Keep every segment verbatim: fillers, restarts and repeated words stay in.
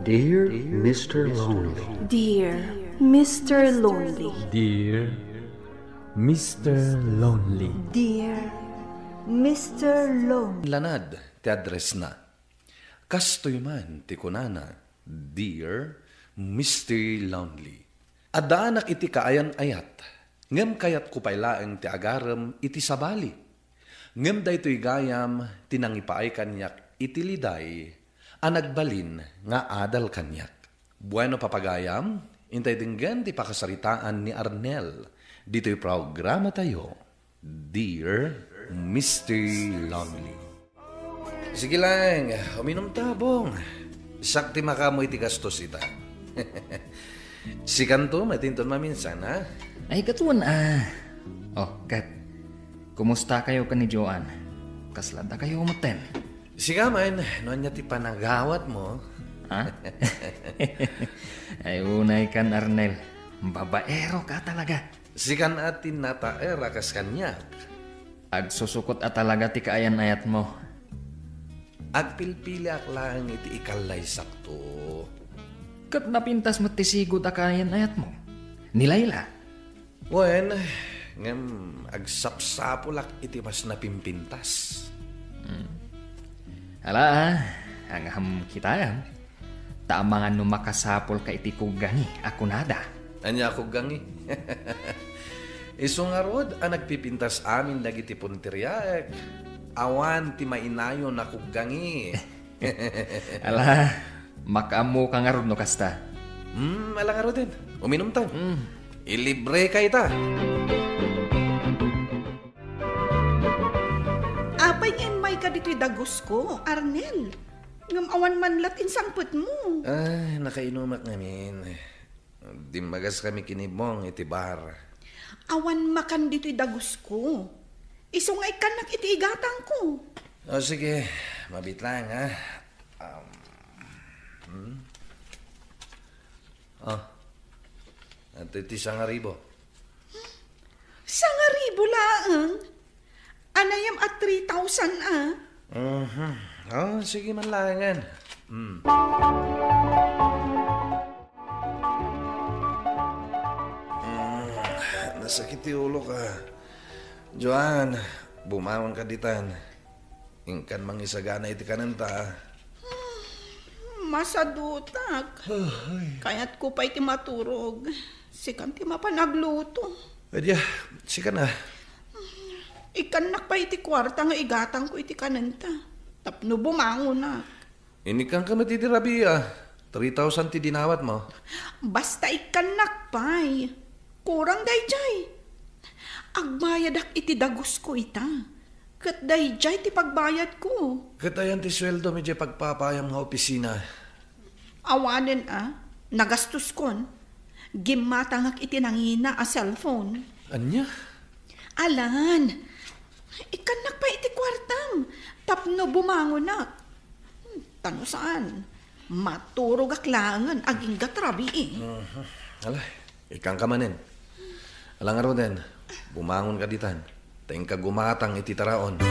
Dear Mister Lonely. Dear Mister Lonely. Dear Mister Lonely. Dear Mister Lonely. Lanad ti addressna. Kastoy man ti kunana, "Dear Mister Lonely." Addaanak iti kaayan-ayat, ngem kayatko pay laeng ti agarem iti sabali. Ngem daytoy gayam ti nangipaay kaniak iti liday a nagbalin nga adal kaniak. Bueno, papagayam, intay denggen ti pakasaritaan ni Arnel ditoy programatayo, Dear Mister Lonely. Sige lang, uminom ta, Bong. Siak ti makaammo iti gastos ita. Sikanto, matinton maminsan, ha? Ay, katuan, ah. Oh, Kat, kumusta kayo ken ni Joan? Kasla dakayo metten? Sika man, no ania ti panagawatmo? Ha? Ay, unay kan, Arnel. Babaero ka talaga. Sikan a tinnataer a kas kaniak. Agsusukot a talaga ti kaayan-ayatmo. Agpilpiliak laeng iti ikallaysakto. Ket napintas met ti sigud a kaayan-ayatmo. Ni Laila. Wen, ngem agsapsapulak iti mas napimpintas. Hmm. Ala, ah, angam kitaem. Ta amangan no makasapulka iti kuggangi a kunada. Ania a kuggangi? Isu ngarud a nagpipintas amin dagiti punteriaek. Awan ti mainayon a kuggangi. Ala, makaammoka ngarud no kasta. Hmm, ala ngaruden. Uminumtan. Hmm. Ilibreka ita. Apay nga immayka ditoy dagusko, Arnel? Ngem awan man la't insangpetmo. Ah, nakainumak ngamin. Dimmagas kami kinibong iti bar. Awan makan ditoy dagusko. Isu nga ikkannak iti igatangko. O, sige. Mabit lang, ha? Um, hmm? Oh. Ito iti sangaribo. Sangaribo laeng? Anayam a three thousand, ah. Mhm. Oh, sige man laengen. Mm. Mm, nasakit ti ulok, ah. Joan, bumangon ka ditan. Inkan mangisagana iti kanenta. Masadutak. Ay. Kayatko pay ti maturog. Sikan ti mapan agluto. Adya, sika na. Ikkannak pay iti kuarta nga igatangko iti kanenta. Tapno bumangonak. Inikkanka met iti rabii, ah. Three thousand ti dinawatmo. Basta ikkannak pay. Kurang dayjay. Agbayadak iti dagusko ita. Ket dayjay ti pagbayadko. Ket ayan ti sueldom idiay pagpapaayam nga opisina? Awanen a, nagastoskon. Gimmatangak iti nangina a cellphone. Ania? Alan, ikkannak pay iti kuartam tapno bumangonak. Hmm, ta no saan, maturogak laengen agingga ti rabii. Mhm. Ala, ikkanka manen. Ala ngaruden, bumangonka ditan. Ta inka gumatang iti taraon.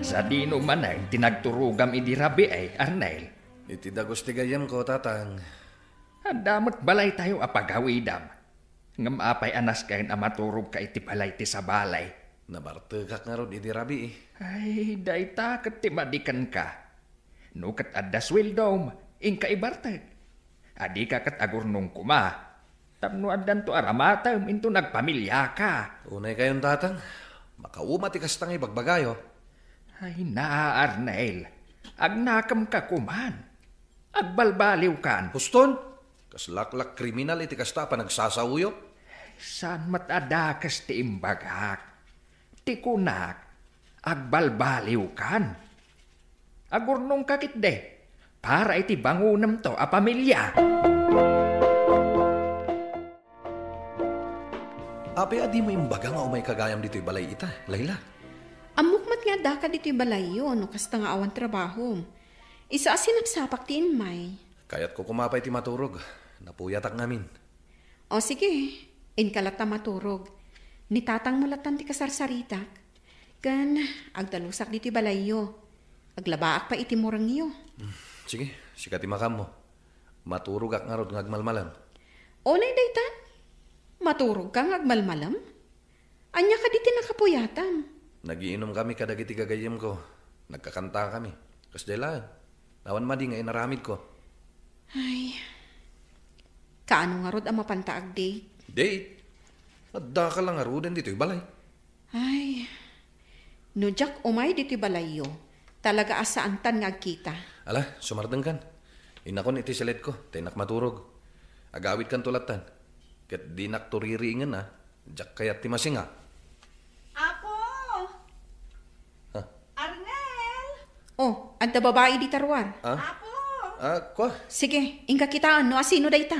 Sadino manen ti nagturogam idi rabii, Arnel? Iti dagus ti gayyemko, Tatang. Adda met balaytayo a pagawidam. Ngem apay a nasken a maturogka iti balay ti sabali? Nabartekak ngarud idi rabii. Ay, dayta ket ti madi kenka. No ket adda sueldom, inka ibartek. A dika ket agurnong koma. Tapno addanto a ramatem inton agpamiliaka. Unay kayon, Tatang. Makauma ti kasta nga ibagbagayo. Ay, naa, Arnel. Agnakemka koman. Agbalbaliwkan. Huston, kas laklak kriminal iti kasta a panagsasaoyo. Saan met a dakes ti imbagak. Ti kunak, agbalbaliwkan. Agurnongka ketdi, para iti bangonemto a pamilia. Apay a dimo imbaga nga umayka gayam ditoy balay ita, Laila? Ammok met nga addaka ditoy balayyo no kasta nga awan trabahom. Isu a sinapsapak ti immay. Kayatko koma pay ti maturog. Napuyatak ngamin. O sige, inka latta maturog. Ni tatangmo lattan ti kasarsaritak. Ken agdalusak ditoy balayyo. Aglabaak pay iti murengyo. Sige, sika ti makaammo. Maturogak ngarud nga agmalmalem. Unay dayta, maturogka nga agmalmalem? Ania kadi ti nakapuyatam? Nagiinumkami kadagiti gagayyemko. Nagkakantakami. Kasdiay laeng. Awan madi nga inaramidko. Ay, kaano ngarud a mapanta agdate? Date? Addaka la ngaruden ditoy balay. Ay, no diak umay ditoy balayyo, talaga a saantan nga agkita. Ala, sumardengkan. Innakon iti siledko, ta innak maturog. Agawidkanto lattan. Ket dinak tuririingen a, diak kayat ti masinga. Apo! Ha? Arnel! Oh, adda babai dita ruar. Ah? Apo! Ah, kua? Sige, inka kitaen no asino dayta.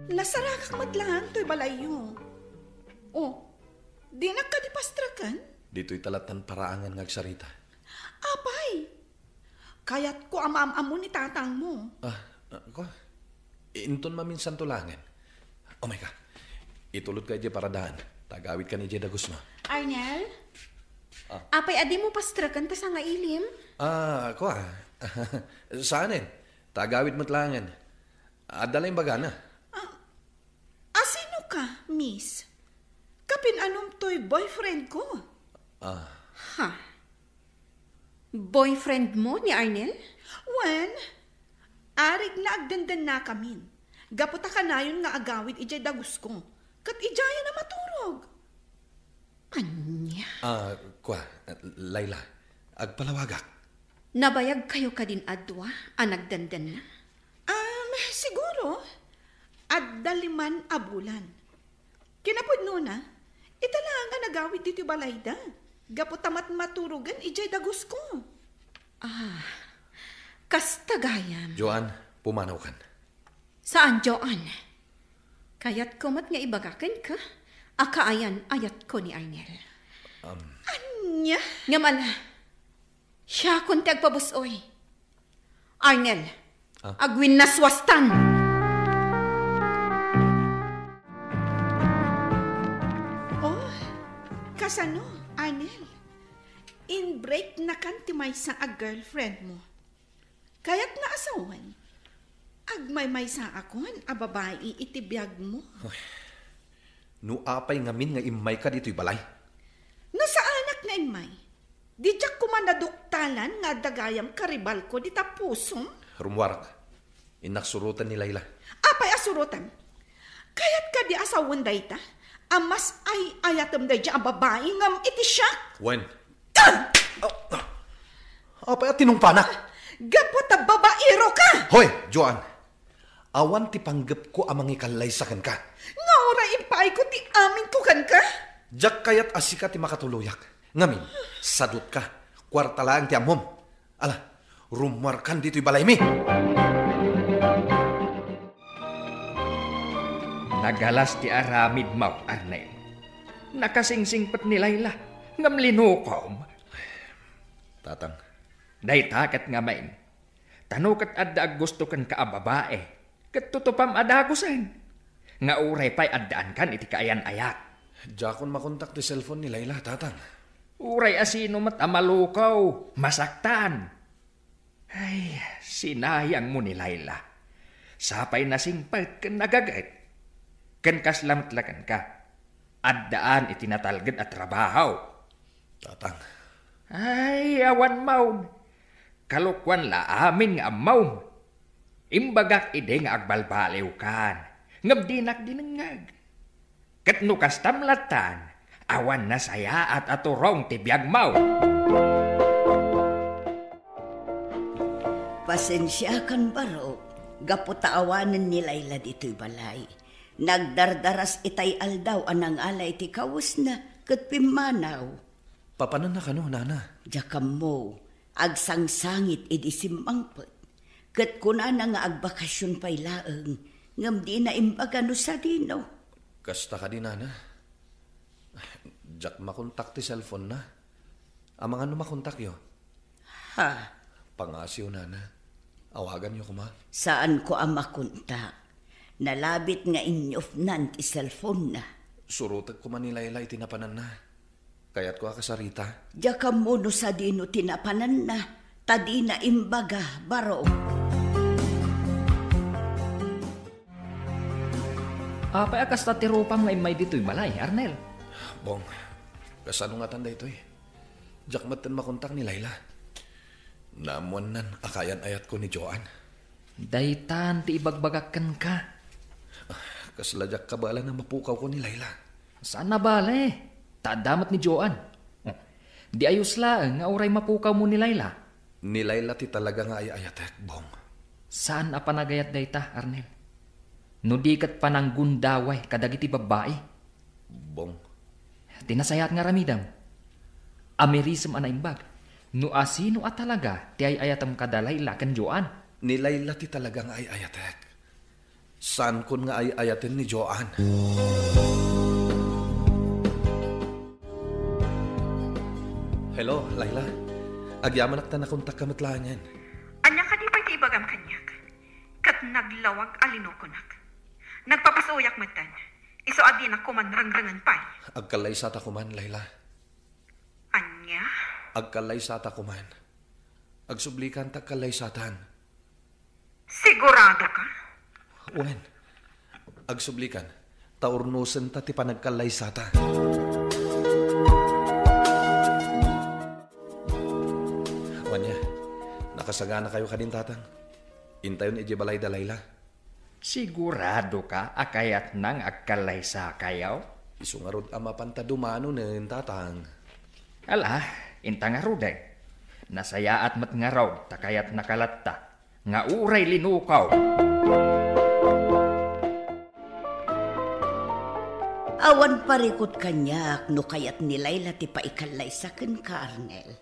Nasaragak met laeng toy balayyo. Oh, dinak kadi pastreken? Ditoy ta lattan paraangan nga agsarita. Apay, kayatko a maam-ammo ni tatangmo. Ah, ah, kua? Inton maminsanto laengen. Umayka. Itulodka idiay paradaan. Ta agawidkan idiay dagusmo. Arnel? Ah. Apay a dimo pastreken ta sangailim? Ah, kua? Saanen. Ta agawid met laengen. Adda la imbagana. Ah, asino ka, miss? Kapin-anom toy boyfriend ko. Ah. Ha? Boyfriend mo ni Arnel? Wen, arig na agdendennakamin. Gapu ta kanayon nga agawid idiay dagusko. Ket idiayen a maturog. Ania? Ah, kua, Laila, agpalawagak. Nabayag kayo kadin a dua a nagdendenna? Um, siguro, adda liman a bulan. Kinapudnona, ita laeng a nagawid ditoy balayda. Gapu ta matmaturogen idiay dagusko. Ah, kasta gayam. Joan, pumanawkan. Saan, Joan? Kayatko met nga ibaga kenka a kaayan-ayatko ni Arnel. Um. Ania? Ngem ala, siakon ti agpabus-oy. Arnel, ah, agwinnaswastan! Oh, kasano, Arnel? In-break nakan ti maysa a girlfriend mo. Kayatna a sawen, agmaymaysaakon a babai iti biagmo. Ay, no apay ngamin nga immayka ditoy balay? No saanak nga immay, di diak koma naduktalan nga adda gayam karibalko dita pusom? Rummuarak. Innak suroten ni Laila. Apay a surotem? Kayat kadi a sawen dayta a mas ay-ayatem daydiay a babai ngem iti siak? Wen. Ah! Ah! Apay a tinungpanak? Gapu ta babaero ka! Hoy, Joan! Awan ti panggepko a mangikallaysa kenka. Nga uray impaayko ti aminko kenka? Diak kayat a sika ti makatuloyak. Ngamin, sadutka. Kuarta laeng ti ammom. Ala, rummuarkan ditoy balaymi. Nagalas ti aramidmo, Arnel. Nakasingsingpet ni Laila, ngem linukom. Tatang. Dayta ket ngamin. Ta no ket adda aggusto kenka a babai, ket tutupam a dagusen. Nga uray pay addaankan iti kaayan-ayat. Diakon makontak ti cellphone ni Laila, Tatang. Uray a sino met a malukaw, masaktan. Ay, sinayangmo ni Laila. Sapay nasingpet ken nagaget. Ken kasla met la kenka. Addaan iti natalged a trabaho. Tatang. Ay, awan maon. Kalokuan la amin nga ammom. Imbagak idi nga agbalbaliwkan, ngem dinak dinengngeg. Ket no kastam lattan, awan nasayaat a turong ti biagmo. Pasensiakan, barok, gapu ta awanen ni Laila ditoy balay. Nagdardaras itay aldaw a nangala iti kawesna ket pimmanaw. Papananna kano, Nana? Diak ammo, agsangsangit idi simmangpet. Ket kunana nga agbakasion pay laeng, ngem dina imbaga no sadino. Kasta kadi, Nana? Diak makontak ti cellphone-na. Amangan no makontakyo? Ha? Pangasiw, Nana. Awaganyo koma. Saanko a makontak. Nalabit nga inyupnan ti cellphone-na. Surotek koma ni Laila iti napananna. Kayatko a kasarita. Diak ammo no sadino ti napananna, ta dina imbaga, barok. Apay a kasta ti rupam nga immay ditoy balay, Arnel? Bong, kasano ngatan daytoy? Diak metten makontak ni Laila. Naammoannan a kaayan-ayatko ni Joan. Daytan ti ibagbagak kenka. Ah, kasla diak kabaelan a mapukawko ni Laila. Saan a bale, ta adda met ni Joan. Oh, di ayos laeng nga uray mapukawmo ni Laila. Ni Laila ti talaga nga ay-ayatek, Bong. Saan a panagayat dayta, Arnel? No di ket pananggundaway kadagiti babbai. Bong. Ti nasayaat nga aramidem, amirisem a naimbag. No asino a talaga ti ay-ayatem kada Laila ken Joan? Ni Laila ti talaga nga ay-ayatek. Saankon nga ay-ayaten ni Joan. Hello, Laila. Agyamanak ta nakontakka met laengen. Ania kadi pay ti ibagam kaniak? Ket naglawag a linukonak. Nagpapasuyak metten. Isu a dinak koman rengrengen pay. Agkallaysata koman, Laila. Ania? Agkallaysata koman. Agsublikan ta agkallaysatan. Sigurado ka? Wen. Agsublikan ta urnosenta ti panagkallaysata. Wen, nakasaganakayo kadin, Tatang? Intayon idiay balay da Laila. Sigurado ka a kayatna nga agkallaysakayo? Isu ngarud a mapan ta dumanonen, Tatang. Ala, inta ngaruden. Nasayaat met ngarud ta kayatnaka latta nga uray linukaw. Awan parikut kaniak no kayat ni Laila ti paikallaysa kenka, Arnel.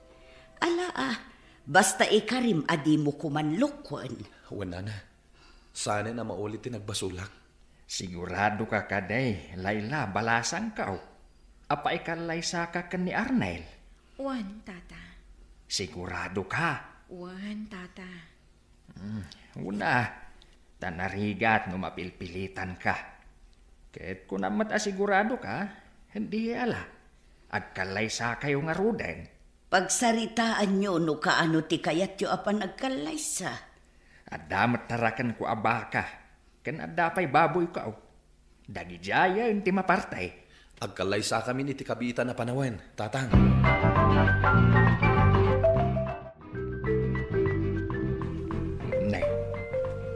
Ala, ah, basta ikarim a dimo koman lukwen. Wen, Nana. Saanen a mauli ti nagbasolak. Sigurado ka kadi, Laila, balasangkaw a paikallaysaka ken ni Arnel? Wen, Tata. Sigurado ka? Wen, Tata. Hmm, una, ta narigat no mapilpilitanka. Ket kunam met a sigurado ka, di ala. Agkallaysakayo ngaruden. Pagsaritaanyo no kaano ti kayatyo a panagkallaysa. Adda met tarakenko a baka, ken adda pay baboyko. Dagidiayen ti maparte. Agkallaysakamin iti kabiitan a panawen, Tatang. Ne,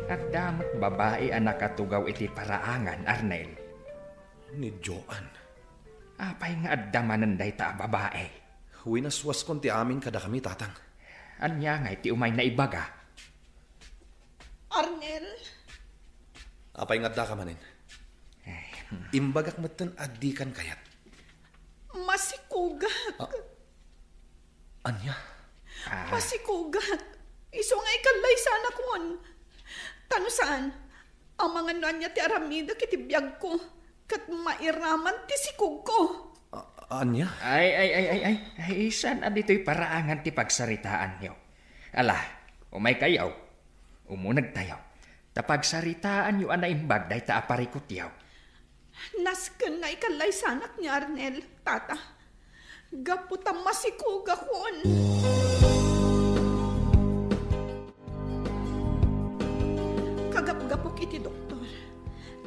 adda met babai a nakatugaw iti paraangan, Arnel. Ni Joan. Apay nga adda manen dayta a babai? Winaswaskon ti amin kadakami, Tatang. Ania ngay ti umayna ibaga? Arnel? Apay nga addaka manen? Ay, hmm. Imbagak metten a dikan kayat. Masikogak. Ah, ania? Ah. Masikogak. Isu nga ikallaysanakon. Ta no saan, amangan no ania ti aramidek iti biagko, ket mairaman ti sikogko. A-, ania? Ay, ay, ay, ay, ay. Ay, saan a ditoy paraangan ti pagsaritaanyo? Ala, umaykayo. Umunegtayo. Ta pagsaritaanyo a naimbag dayta a parikutyo. Nasken nga ikallaysanak ni Arnel, Tata. Gapu ta masikogakon. Kagapgapuk iti doktor,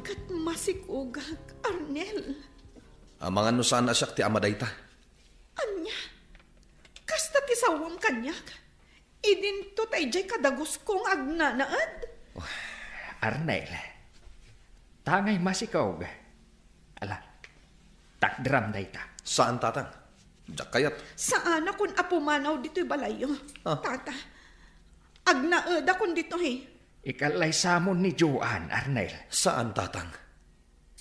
ket masikogak, Arnel. Amangan no saan a siak ti ama dayta. Ania? Kasta ti sawam kaniak? Idinto ta idiay kadagusko nga agnanaed? Oh, Arnel, tangay masikog. Ala, takderam dayta. Saan, Tatang. Diak kayat. Saanakon a pumanaw ditoy balayyo, Ah. Tata. Agnaedakon ditoy. Ikallaysamon ni Joan, Arnel. Saan, Tatang.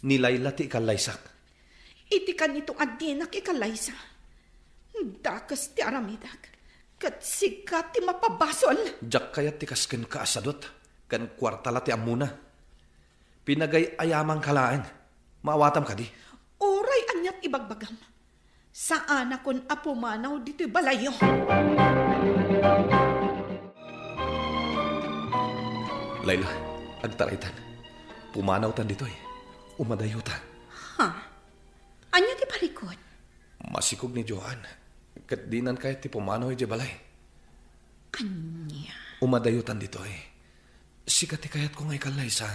Ni Laila ti ikallaysak. Iti kanito a dinak ikallaysa. Dakes ti aramidek, ket sika ti mapabasol. Diak kayat ti kas kenka a sadut, ken kuarta la ti ammona. Pinagay-ayamanka laeng. Maawatam kadi? Uray aniat ibagbagam. Saanakon a pumanaw ditoy balayyo. Laila, agtaraytan. Umanawtan ditoy. Umadayota. Ha? Ania ti parikut? Masikog ni Joan. Ket dinan kayat ti pumanaw idiay balay. Ania? Umadayotan ditoy. Sika ti kayatko nga ikallaysa.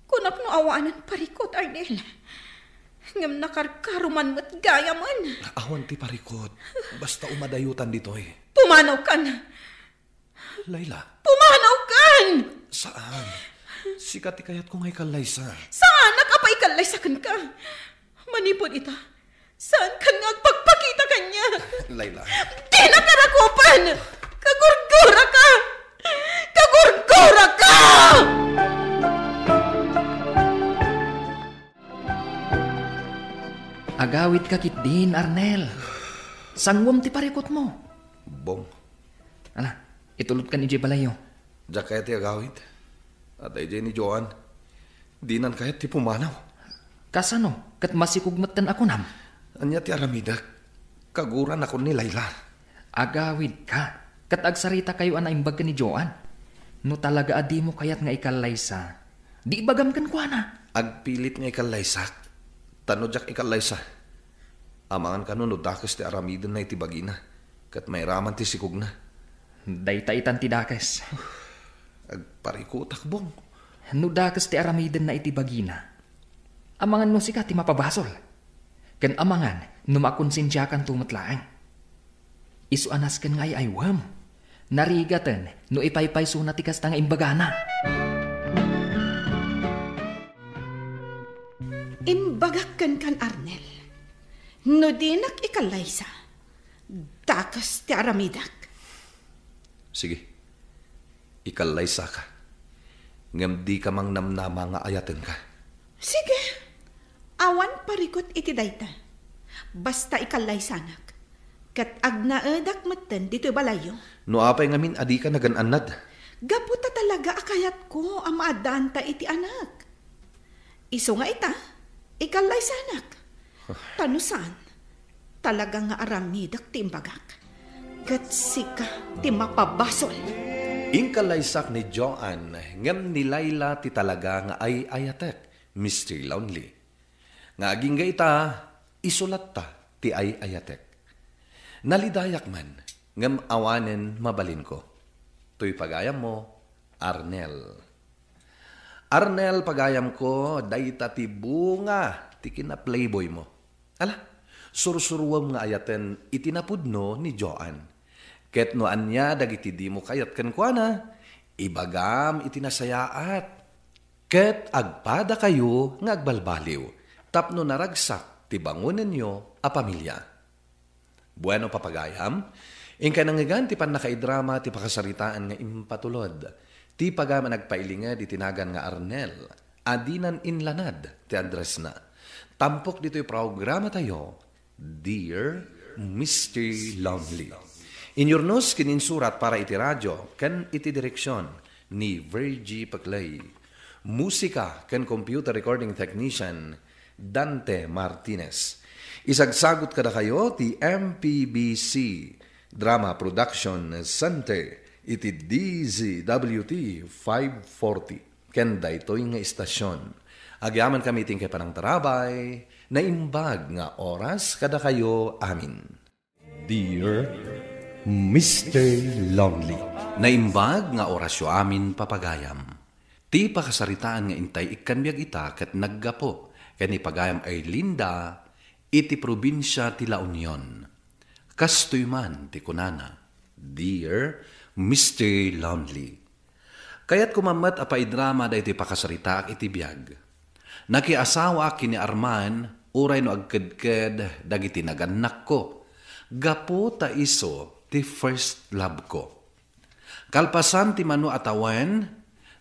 Kunak no awanen parikut, Arnel. Ngem nakarkaruman met gayamen. Awan ti parikut. Basta umadayotan ditoy. Pumanawkan. Laila. Pumanawkan! Saan? Sika ti kayatko nga ikallaysa. Saanak a paikallaysa kenka. Manipud ita, saankan nga agpakpakita kaniak. Laila. Dinak a rakupen! Kagurguraka! Kagurguraka! Agawidka ketdin, Arnel. Sanguem ti parikutmo. Bong. Ala, itulodkan idiay balayyo. Diak kayat ti agawid. Adda idiay ni Joan. Dinan kayat ti pumanaw. Kasano? Ket masikog metten a kunam? Ania ti aramidek? Kaguranakon ni Laila. Agawidka. Ket agsaritakayo a naimbag ken ni Joan. No talaga a dimo kayat nga ikallaysa, di ibagam kenkuana. Agpilit nga ikallaysak. Ta no diak ikallaysa, amangan kano no dakes ti aramidenna iti bagina, ket mairaman ti sikogna. Dayta itan ti dakes. Agparikutak, Bong. No dakes ti aramidenna iti bagina, amangan no sika ti mapabasol. Ken amangan no makonsensiakanto met laeng. Isu a nasken nga ay-aywem. Narigaten no ipaypaysona ti kasta nga imbagana. Imbagak kenkan, Arnel. No dinak ikallaysa, dakes ti aramidek. Sige. Ikallaysaka. Ngem dika mangnamnama nga ayatenka. Sige. Awan parikut iti dayta. Basta ikallaysanak. Ket agnaedak metten ditoy balayyo. No apay ngamin a dika nagan-annad? Gapu ta talaga a kayatko a maaddaanta iti anak. Isu nga ita, ikallaysanak. Ta no saan, talaga nga aramidek ti imbagak. Ket sika ti mapabasol. Inkallaysak ni Joan, ngem ni Laila ti talaga nga ay-ayatek, Mister Lonely. Nga agingga ita, isu latta ti ay-ayatek. Nalidayak man, ngem awanen mabalinko. Toy pagayammo, Arnel. Arnel, pagayamko, dayta ti bunga ti kinaplayboymo. Ala, sursuruem nga ayaten iti napudno ni Joan. Ket no ania dagiti dimo kayat kenkuana, ibagam iti nasayaat. Ket agpadakayo nga agbalbaliw tapno naragsak ti bangonenyo a pamilia. Bueno, papagayam, inkay nangngegan ti pannakaidrama ti pakasaritaan nga impatulod. Ti pagayam a nagpailinged iti nagan nga Arnel, a dinan inlanad ti addressna. Tampok ditoy programatayo, Dear Mister Lonely. Inyurnos ken insurat para iti radio ken iti direksion ni Virgie Peclay. Musika ken computer recording technician, Dante Martinez. Isagsagut kadakayo ti M P B C Drama Production Center iti D Z W T five forty. Ken daytoy nga istasyon, agyamankami iti inkay panangtarabay, naimbag nga oras kadakayo amin. Dear Mister Lonely. Naimbag nga orasyo amin, papagayam. Ti pakasaritaan nga intay ikkan biag ita ket naggapu ken ni pagayam Erlinda iti probinsia ti La Union. Kastoy man ti kunana, Dear Mister Lonely. Kayatko man met a paidrama daytoy pakasaritaak iti biag. Nakiasawaak ken ni Arman uray no agkedked dagiti nagannakko, gapu ta isu ti first love ko. Kalpasan ti mano a tawen,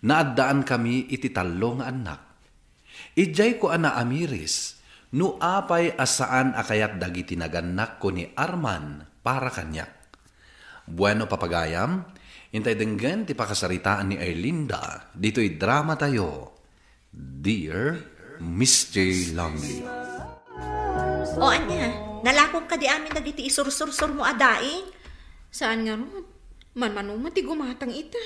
naaddaankami iti tallo nga annak. Idiayko a naamiris no apay a saan a kayat dagiti nagannakko ni Arman para kaniak. Bueno, papagayam, intay denggen ti pakasaritaan ni Erlinda ditoy dramatayo, Dear Mister Lonely. O ania, nalakong kadi amin dagiti isursursurmo a daing? Saan ngarud? Manmano met ti gumatang ita.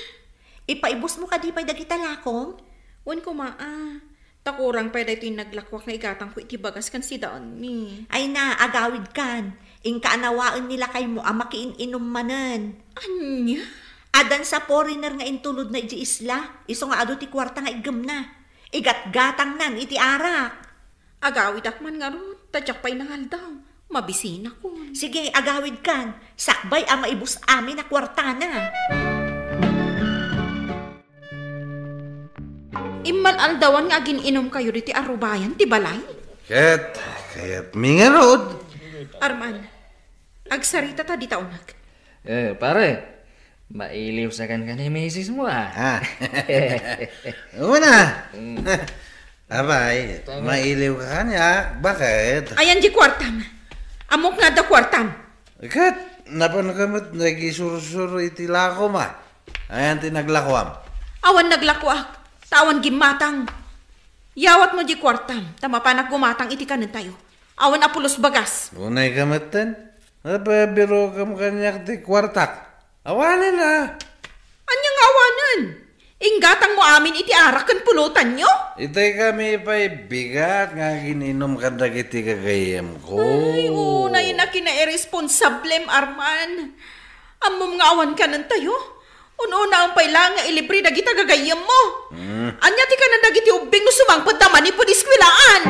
Ipaibusmo kadi pay dagita lakom? Wen koma, a. Ta kurang pay daytoy naglakuak nga igatangko iti bagas ken sidaenmi. Ay na, agawidkan. Inka anawaen ni lakaymo a makiin-inum manen. Ania? Addan sa foreigner nga intulodna idiay isla, isu nga adu ti kuarta nga iggemna. Igatgatangnan iti arak. Agawidak man ngarud, ta diak pay nangaldaw. Mabisinakon. Sige, agawidkan. Sakbay a maibus amin a kuartana. Immal-aldawan nga agin-inumkayo ditoy arubayan ti balay? Ket, kayatmi ngarud. Arman, agsarita ta dita unak. Eh, pare, mailiwsakan ka ni misis mo, a. Ah. Una. Mm. Abay, mailiwka kaniak. Bakit? Ayan di kuartam. Ammok nga adda kuartam. Ket, napanka met nagisursuro iti lakom, a. Ayan ti naglakuam. Awan naglakuak, ta awan gimmatang. Yawatmo di kuartam, ta mapanak gumatang iti kanentayo. Awan a pulos bagas. Unayka metten? Apay, birokam kaniak ti kuartak. Awanen, a. Ania nga awanen? Inggatangmo amin iti arak ken pulutanyo? Itay kami pay bigat nga agin-inum kadagiti gagayyemko. Ay, unay na kinairresponsablem, Arman. Ammom nga awan kanentayo? Un-unaem pay laeng nga ilibre dagita gagayyemmo. Hmm. Ania ti kanan dagiti ubbing no sumangpetda manipud eskuelaan?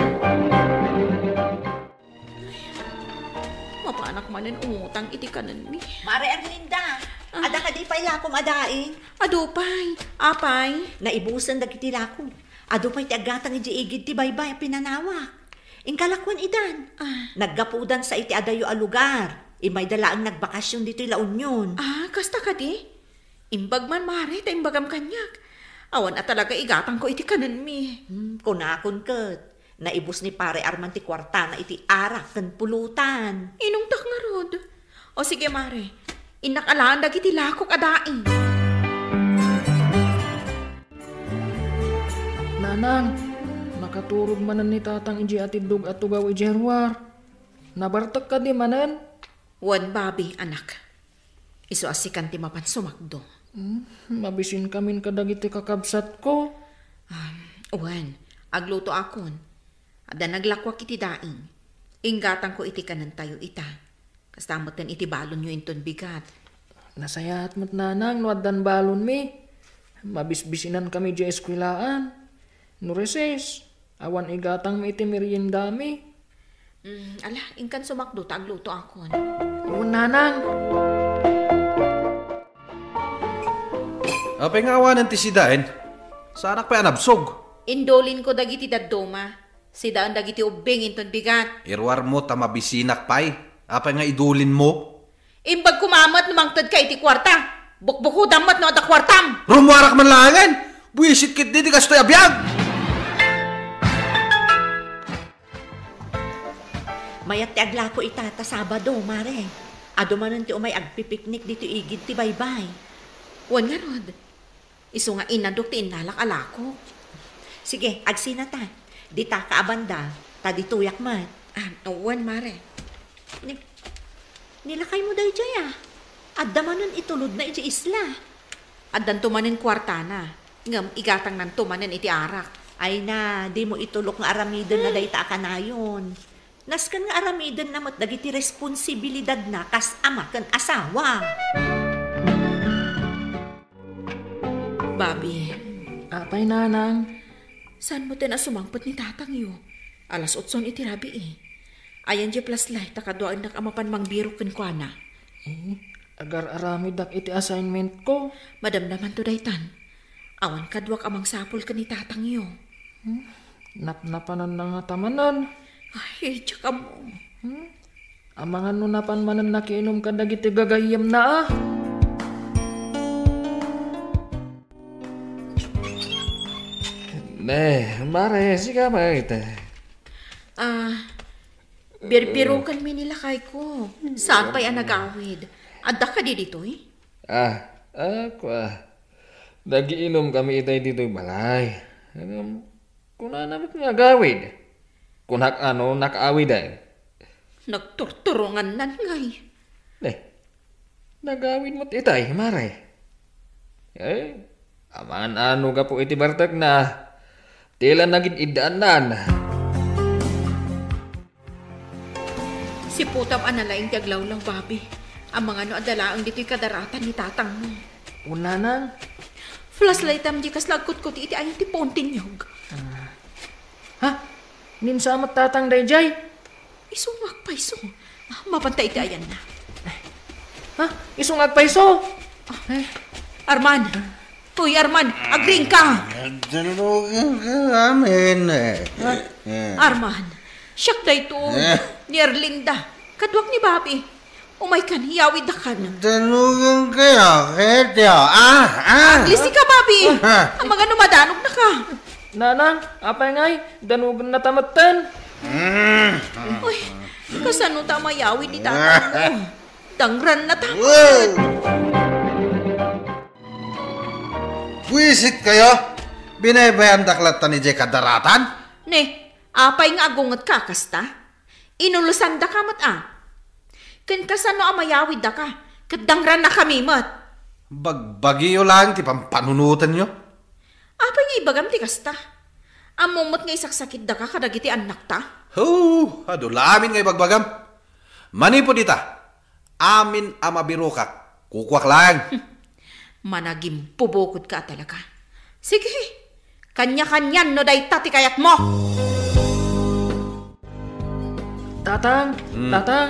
Mapanak manen umutang iti kanenmi. Mare Erlinda, ah, adda kadi pay lakom a daing? Adu pay, apay. Naibusen dagiti lakom. Adu pay ti aggatang idiay igid ti baybay a pinanawak. Inka lakoen idan. Ah. Naggapudansa iti adayo a lugar. Immayda laeng nagbakasyon ditoy La Union. Ah, kasta kadi? Imbag man, Mare, ta imbagam kaniak. Awan a talaga igatangko iti kanenmi. Hmm, kunakon ket, naibus ni Pare Arman ti kuartana iti arak ken pulutan. Inungtak ngarud. O sige, Mare, innak alaen dagiti lakok a daing. Nanang, nakaturog manen ni Tatang idiay atiddog a tugaw idiay ruar. Nabartek kadi manen? Wen, Bobby, anak. Isu a sikan ti mapan sumakdo. Hmm, mabisinkamin kadagiti kakabsatko. Ah, wen, aglutoakon. Adda naglakuak iti daing. Inggatangko iti kanentayo ita. Kasta metten iti balonyo inton bigat. Nasayaat met, Nanang, no addan balonmi. Mabisbisinankami idiay eskuelaan. No recess, awan igatangmi iti meriendami. Mm, ala, inkan sumakdo ta aglutoakon. Wen, Nanang. Apay nga awanen ti sidaen? Saanak pay a nabsog. Indulinko dagiti dadduma. Sidaen dagiti ubbing inton bigat. Iruarmo ta mabisinak pay. Apay nga idulinmo? Imbag koma met no mangtedka iti kuarta. Bukbukodam met no adda kuartam. Rummuarak man laengen. Buisit ketdi ti kastoy a biag. Mayat ti aglako ita ta Sabado, Mare. Adu manen ti umay agpipiknik ditoy igid ti baybay. Wen ngarud. Isu nga inadok ti innalak a lakok. Sige, agsinata. Ditaka a banda, ta ditoyak met. Ah, wen, Mare. Ni, ni lakaymo daydiay, a. Adda manen itulodna idiay isla. Addanto manen kuartana, ngem igatangnanto manen iti arak. Ay na, dimo itulok nga aramidenna dayta a kanayon. Nasken nga aramidenna met dagiti responsibilidadna kas ama ken asawa. Bobby. Apay, Nanang? Saan metten a sumangpet ni tatangyo? Alas otson iti rabii. Ayan diay flashlight ta kaduaennak a mapan mangbirok kenkuana. Eh, agar-aramidak iti assignmentko. Madamdamanto daytan. Awan kaduak a mangsapul ken ni tatangyo. Hmm? Napnapananna ngata manen. Ay, diak ammo. Hmm? Amangan no napan manen nakiinum kadagiti gagayyemna, a. Ne, Mare, sika met. Ah, birbirokanmi ni lakayko. Saan pay a nagawid? Adda kadi ditoy? Ah, ah, kua. Nagiinumkami itay ditoy balay. Ngem, kunana met nga agawid. Kunak a no nakaawiden. Nagturturongannan ngay. Ne, nagawid met itay, Mare. Eh, Amangan a no gapu iti bartekna, ti la nagid-iddaannan. Siputam a nalaing ti aglawlaw, Bobby. Amangan no adda laeng ditoy kadaratan ni tatangmo. Unanang? Flashlightam di kasla agkutkuti iti ayan ti pontinyog. Ah. Ha? Ninsamat tatang dayjay? Isu nga agpayso. Ah, mapanta iti ayanna. Ha? Isu nga agpayso? Ah, Arman! Uy, Arman! Agriingka! Danugan ka amin. Ha? Arman, siak dayto. Eh. Ni Erlinda. Kaduak ni Bobby. Umaykan, iyawiddakan. Danugan kayo, ketyo. Ah, ah. Aglisi ka, Bobby. Ah. Amangan no madanogna ka. Nanang, apay ngay, danugan na ta metten. Mm. Uy, kasano ta mayawid ni tatangmo? Dangran na ta. Wow. Buisit kayo. Binaybayandak latta ni Jay kadaratan. Ne, apay nga agunget ka kasta? Inulosandaka met a. Ken kasano a mayawiddaka, ket dangrannakami met. Bagbagiyo laeng ti pampanunotenyo. Apay nga ibagam ti kasta? Ammom met nga isaksakiddaka kadagiti annakta? Ho, adu la amin nga ibagbagam. Manipud ita, amin a mabirokak, kukuak laeng. Managimpubokodka a talaga. Sige, kanya-kanian no dayta ti kayatmo. Tatang, Hmm. Tatang,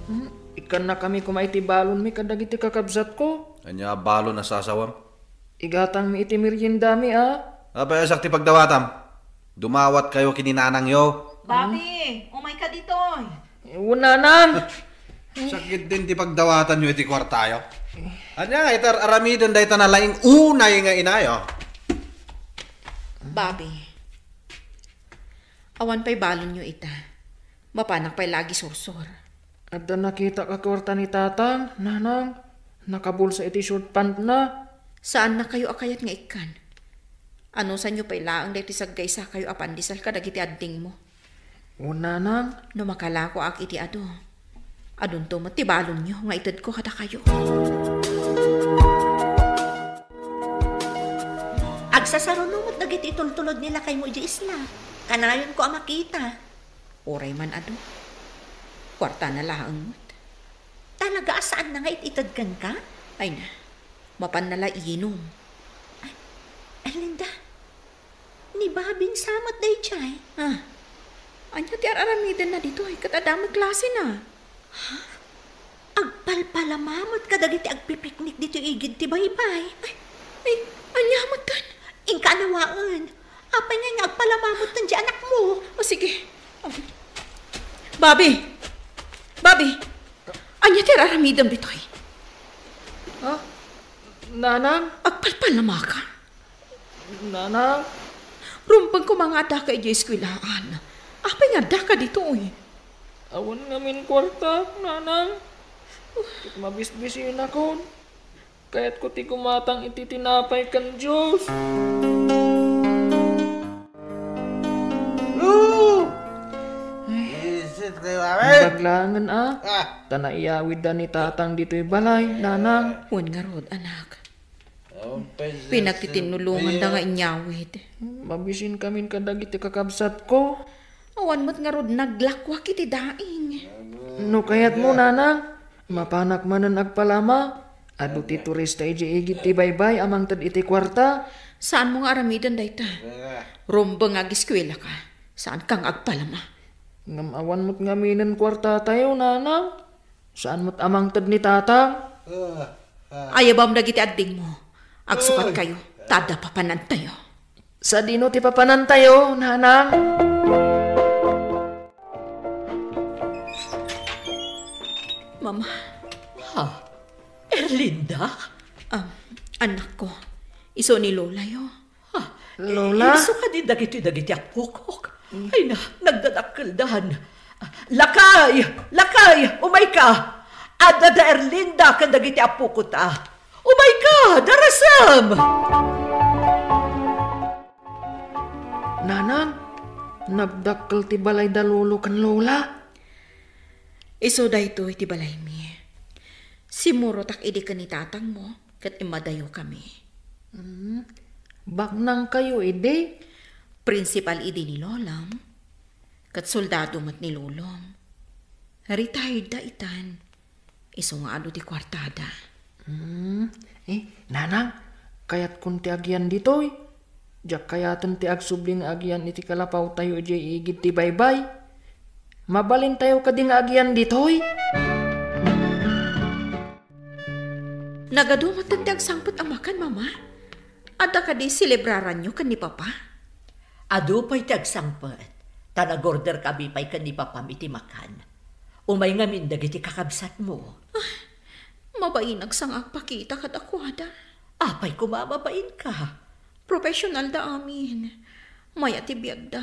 hmm, ikkannakami koma iti balonmi kadagiti kakabsatko. Ania a balon a sasawam? Igatangmi iti meriendami a. Apay a siak ti pagdawatam? Dumawatkayo ken ni nanangyo. Bobby, umayka ditoy. Wen, nanang. Sakit din ti pagdawatanyo iti kuartayo. Ania nga itar-aramiden dayta nalaing unay nga inayo? Bobby, awan pay balonyo ita. Mapanak pay la agisursor. Adda nakitak a kuarta ni tatang, nanang. Nakabulsa iti short pantna. Saannakayo a kayat nga ikkan. Anusanyo pay laeng daytoy saggaysakayo a pandesal kadagiti addingmo. Wen, nanang. No makalakoak iti adu, adunto met ti balonyo nga itedko kadakayo. Agsasaruno met dagiti itultulod ni lakaymo idiay isla. Kanayonko a makita. Uray man adu, kuartana laeng met. Talaga a saanna nga it-ited kenka? Ay na, mapanna la iyinom. Ay, Erlinda, ni Bobby sa met daydiay. Ah, ania ti ar-aramidenna ditoy ket adda met klasena? Ha? Agpalpalama met kadagiti agpipiknik ditoy igid ti baybay. Ay, ay, ania metten? Inka anawaen. Apay ngay nga agpalama metten ti anakmo? O, sige. Bobby! Bobby! Ania ti ar-aramidem ditoy? Ah, nanang? Agpalpalamaka? Nanang? Rumbeng koma nga addaka idiay eskuelaan. Apay nga addaka ditoy? Awan ngamin kuarta, nanang. Ket mabisbisinakon. Kayatko ti gumatang iti tinapay ken juice. Isit kayo amin. Imbag laengen a. Ah. Ta naiyawidda ni tatang ditoy balay, nanang. Wen ngarud, anak. Pinagtitinulonganda nga inyawid. Mabisinkamin kadagiti kakabsatko. Awan met ngarud naglakuak iti daing. No kayatmo, nanang, mapanak manen agpalama. Adu ti turista idiay igid ti baybay a mangted iti kuarta. Saanmo nga aramiden dayta? Rumbeng nga agiskuelaka. Saanka nga agpalama. Ngem awan met ngaminen kuartatayo, nanang. Saan met a mangted ni tatang? Ah, ah. Ayabam dagiti addingmo. Agsukatkayo, ta adda papanantayo. Sadino ti papanantayo, nanang? Mama. Ha? Erlinda? Ah, anakko. Isu ni Lolayo. Ah, Lola? Inso kadi dagitoy dagiti appokok? Ay na, nagdadakkeldan. Lakay! Lakay! Umayka! Adda da Erlinda ken dagiti appokota. Umayka! Darasem! Nanang, nagdakkel ti balay da Lolo ken Lola. Isu daytoy ti balaymi. Simmurotak idi ken ni tatangmo ket immadayokami. Hmm, baknangkayo idi? Principal idi ni Lolam, ket soldado met ni Lolom. Retired da itan. Isu nga adu ti kuartada. Hmm, eh, Nanang, kayatkon ti agyan ditoy. Diak kayaten ti agsubli nga agyan iti kalapawtayo idiay igid ti baybay. Mabalintayo kadi nga agyan ditoy? Nagadu met ti agsangpet a makan, Mama? Adda kadi selebraranyo ken ni Papa? Adu pay ti agsangpet, ta nag-order kami pay ken ni Papam iti makan. Umay ngamin dagiti kakabsatmo. Ah, mabain agsanga agpakita kadakuada. Apay koma a mabainka? Professional da amin. Mayat ti biagda.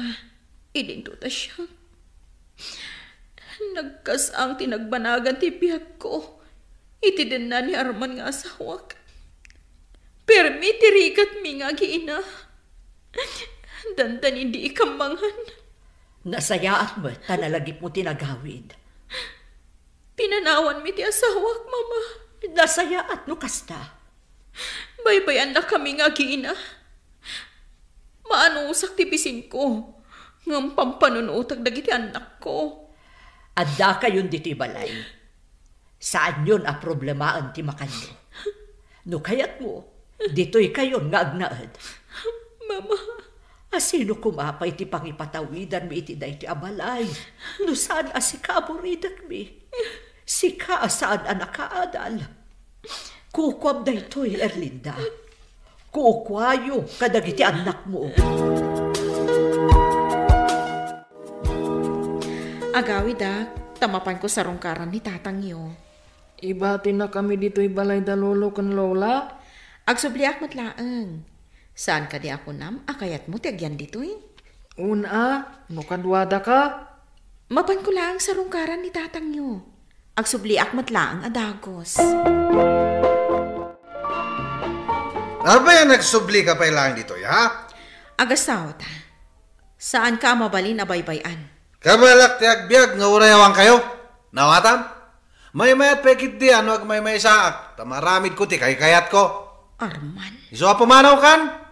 Idinto ta siak. Nagkas-ang ti nagbanagan ti biagko iti denna ni Arman nga asawak. Permi ti rigatmi nga agiina. Dandani diikam mangan. Nasayaat met ta nalagipmo ti nagawid. Pinanawanmi ti asawak, Mama. Nasayaat no kasta. Baybay-annakami nga agiina. Maanusak ti bisinko, ngem pampanunotak dagiti annakko. Addakayon ditoy balay. Saanyon a problemaen ti makanyo. No kayatmo, ditoykayon nga agnaed. Mama. Asino koma pay ti pangipatawidanmi iti daytoy a balay? No saan a sika a buridekmi, sika a saan a nakaadal. Kukuam daytoy, Erlinda. Kukuayo kadagiti annakmo. Agawidak, ta mapanko sarungkaran ni tatangyo. Ibatinakami ditoy balay da lolo ken lola? Agsubliak met laeng. Saan kadi a kunam a kayatmo ti agyan ditoy? Una, no kaduadaka. Mapanko laeng sarungkaran ni tatangyo. Agsubliak met laeng a dagos. Apay a nagsublika pay laeng ditoy, ha? Agasawata. Saanka a mabalin a baybay-an. Kabalak ti agbiag nga uray awankayo. Nawatam? Maymayat pay ketdi a no agmaymaysaak, ta maaramidko ti kaykayatko. Arman. Isu a pumanawkan?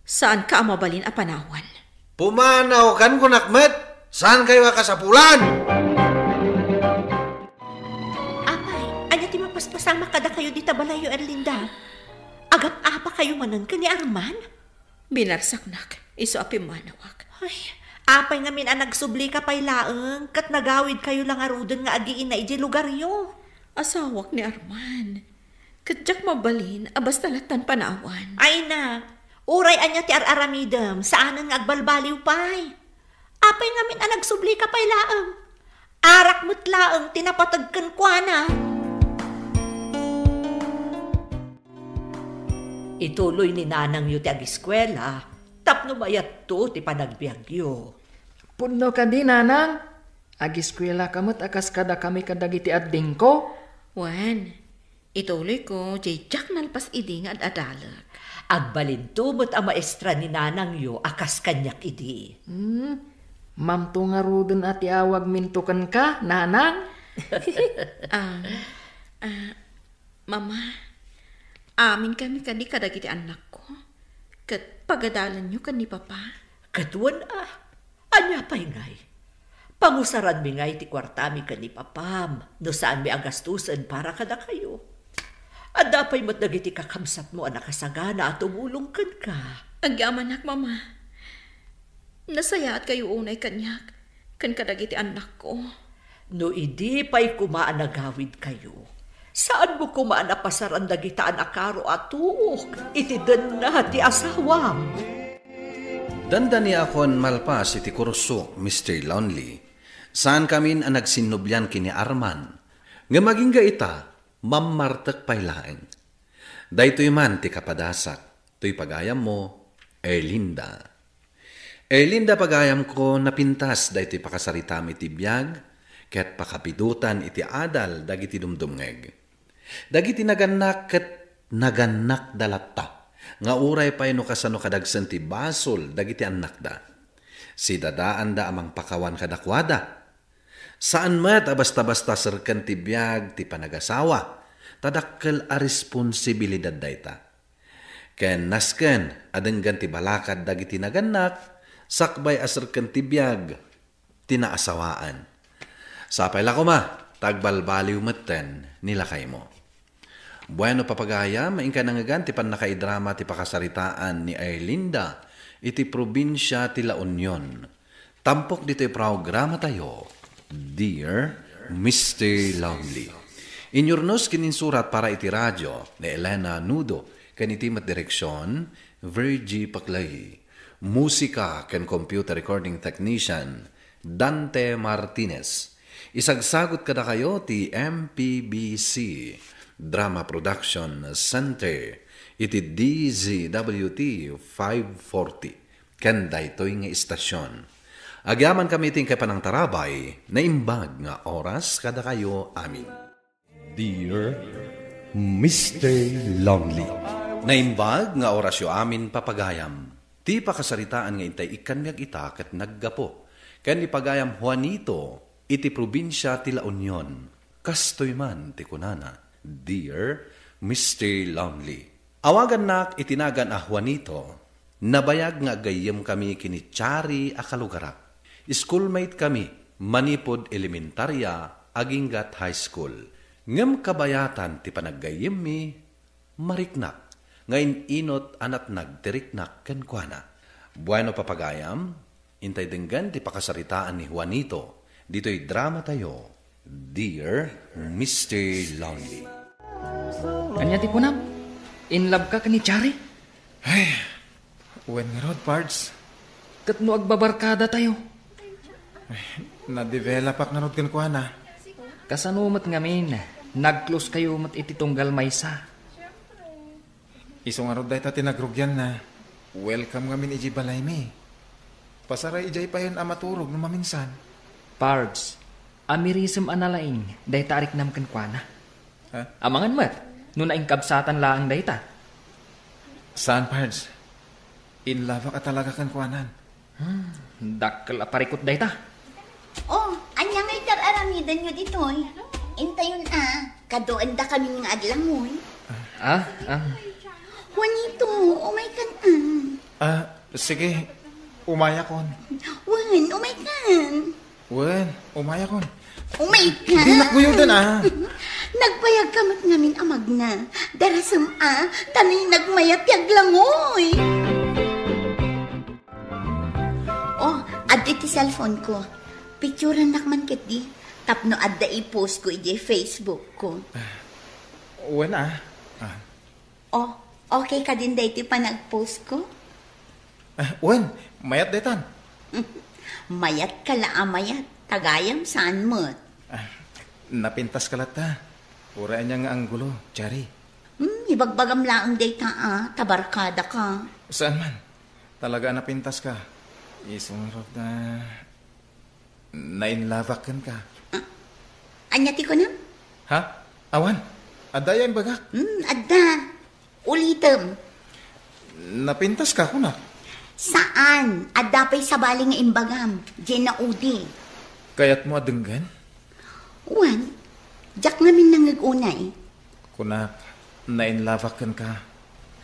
Saanka a mabalin a panawan. Pumanawkan kunak met, saankayo a kasapulan? Apay, ania ti mapaspasamak kadakayo dita balayyo, Erlinda? Agap-apakayo manen ken ni Arman? Binarsaknak, isu a pimmanawak. Ay, apay ngamin a nagsublika pay laeng, ket nagawidkayo la ngaruden nga agiina idiay lugaryo? Asawak ni Arman. Ket diak mabalin a basta lattan panawan. Ay na, uray ania ti ar-aramidem, saanen nga agbalbaliw pay. Apay ngamin a nagsublika pay laeng? Arak met laeng ti napateg kenkuana. Ituloy ni nanangyo ti agiskuela tapno mayatto ti panagbiagyo. Pudno kadi, nanang? Agiskuelaka met a kas kadakami kadagiti addingko? Wen, ituloyko diay diak nalpas idi nga ad-adalek. Agbalinto met a maestra ni nanangyo a kas kaniak idi. Hmm, mamto ngaruden a ti awagminto kenka, nanang? Ah, ah, Mama, aminkami kadi kadagiti annakko, ket pagadalanyo ken ni Papa? Ket wen a, ania pay ngay? Pangusaranmi ngay ti kuartami ken ni Papam no saanmi a gastusen para kadakayo. Adda pay met dagiti kakabsatmo a nakasagana a tumulong kenka. Agyamanak, Mama. Nasayaatkayo unay kaniak ken kadagiti annakko. No idi pay koma a nagawidkayo, saanmo koma a napasaran dagita a nakaro a tuok iti denna ti asawam. Dandaniakon malpas iti kurso, Mister Lonely. Saankamin a nagsinnublian ken ni Arman. Ngem agingga ita, mammartek pay laeng. Daytoy man ti kapadasak, toy pagayammo, Erlinda. Erlinda, pagayamko, napintas daytoy pakasaritami iti biag, ket pakabidutan iti adal dagiti dumdumngeg. Dagiti nagannak ket nagannakda latta, nga uray pay no kasano kadagsen ti basol dagiti annakda. Sidadaanda a mangpakawan kadakuada. Saan met a basta-basta serken ti biag ti panagasawa, ta dakkel a responsibilidad dayta. ken nasken a denggen ti balakad dagiti nagannak, sakbay a serken ti biag ti naasawaan. Sapay la koma, ta agbalbaliw metten ni lakaymo. Bueno, papagayam, inka nangngegan ti pannakaidrama ti pakasaritaan ni Erlinda iti probinsia ti La Union. Tampok ditoy programatayo, Dear Mister Lonely. Inyurnos ken insurat para iti radio ni Elena Nudo ken iti met direksion, Virgie Paclay. Musika ken computer recording technician, Dante Martinez. Isagsagut kadakayo ti M P B C Drama Production Center iti D Z W T five forty ken daytoy nga istasyon. Agyamankami iti inkay panangtarabay, naimbag nga oras kadakayo amin. Dear Mister Lonely. Naimbag nga orasyo amin, papagayam. Ti pakasaritaan nga intay ikkanmi agita ket naggapu ken ni pagayam Juanito iti probinsia ti La Union. Kastoy man ti kunana, Dear Mister Lonely. Awagannak iti nagan a Juanito, nabayag nga agayyemkami ken ni Chari a kalugarak. Schoolmate kami manipud elementaria aginggat high school. Ngem kabayatan ti panaggayyemmi, mariknak nga in-inut a natnag ti riknak kenkuana. Bueno, papagayam, intay denggen ti pakasaritaan ni Juanito ditoy dramatayo, Dear Mister Lonely. Ania ti kunam? In love ka ken ni Chari? Ay, wen ngarud, Pards. Ket no agbabarkadatayo? Ay, nadevelop-ak ngarud kenkuana. Kasano met ngamin? Nag-close kayo met iti tunggal maysa. Isu ngarud dayta ti nagrugianna. Welcome ngamin idiay balaymi. Pasaray idiay payen a maturog no maminsan. Pards, amirisem a nalaing dayta a riknam kenkuana. Ha? Amangan met no nainkabsatan laeng dayta. Saan, Pards. In love-ak a talaga kenkuanan. Hmm, dakkel a parikut dayta. Oh, ania ngay ti ar-aramidenyo ditoy? Intayon a, kaduendakamin nga aglangoy. Ah, ah. Juanito, umaykan a. Ah, sige. Umayakon. Wen, umaykan. Wen, umayakon. Umaykan. Di nakuyuden, ah. Nagbayagka met ngamin a magna. Darasem a, ta no nagmayat ti aglangoy. Oh, adda ti cellphone ko. Picturannak man ketdi. Tapno adda i-post ko idiay Facebook ko. Wen, ah. Ah. Oh, okay kadin daytoy panag-post ko? Ah, wen, mayat daytan. Mayat ka la a mayat. Tagayam saan met. Ah, napintas ka latta. Uray ania nga anggulo, Chari. Hmm, ibagbagam laeng dayta a, ta barkada ka. Saan man? Talaga a napintas ka. Isu ngarud a nainlove-ak kenka. Ah, ania ti kunam? Ha? Awan. Adda aya imbagak. Hmm, adda. Ulitem. Napintas ka, kunak. Saan? Adda pay sabali nga imbagam. Diay naudi. Kayatmo a denggen? Wen, diak ngamin nangeg unay. Kunak, nainlove-ak kenka.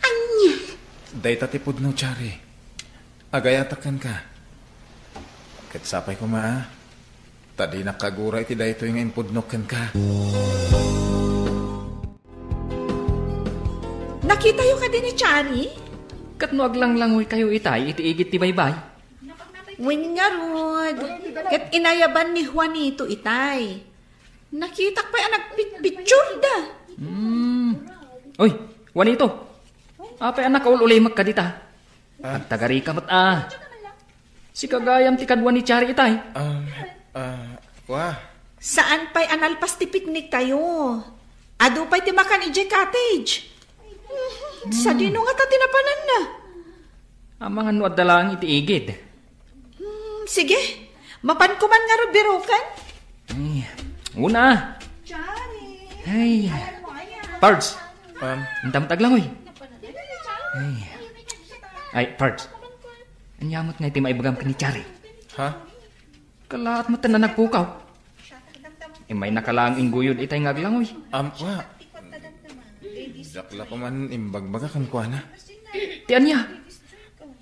Ania? Dayta ti pudno, Chari. Agayatak kenka. Ket sapay koma, ah. Ta dinak kagura iti daytoy nga impudnok kenka. Nakitayo kadi ni Chari? Ket no aglanglangoykayo itay iti igid ti baybay? Wen ngarud, ket inayaban ni Juanito itay. Nakitak pay a nagpitpitsurda. Hmm. Oy, Juanito. Apay a nakaul-ulimek ka dita? Ah. Agtagarika met a. Sika gayam ti kadua ni Chari itay. Um, ah, wa. Saan pay a nalpas ti picnic tayo? Adu pay ti makan idiay cottage. Hmm. Sadino ngata ti napananna? Amangan no adda laeng iti igid. Hmm, sige. Mapan ko man ngarud biroken. Ay, una. Chari. Ay. Alam mo, ayan. Pards. Um, Intam taglangoy. Ay. Ay, Pards. Ania met nga iti maibagam ken ni Chari? Ha? Kalaat met a nagpukaw. Immay naka laeng ingguyod itay nga aglangoy. Am, wa. Dakla ko man imbagbaga kenkuana. Ti ania?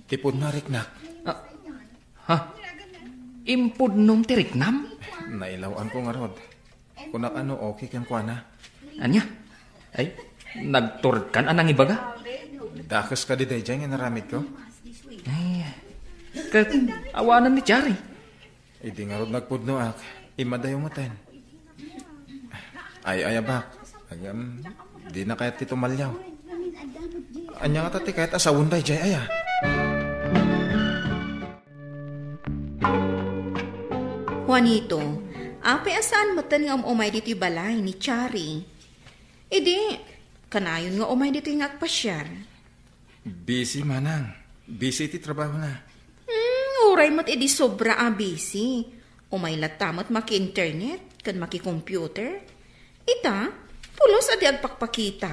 Ti pudno a riknak. Ah, ha? Impudnom ti riknam? Nailaw-anko ngarud. Kunak no okay kenkuana. Ania? Ay, nagturkan a nangibaga? Dakes kadi daydiay nga inaramidko? Ay, ket awanan ni Chari. Idi ngarud nagpudnoak, immadayo metten. Ay, ay, abak. Agam, dina kayat ti tumaliaw. Ania ngata ti kayat a sawen daydiay aya? Juanito, apay a saan metten nga um-umay ditoy balay ni Chari? Idi, kanayon nga umay ditoy nga agpasiar. Busy, manang. Busy ti trabahona. Hmm, uray met idi sobra a busy. Umay latta met maki-internet ken maki-computer. Ita, pulos a di agpakpakita.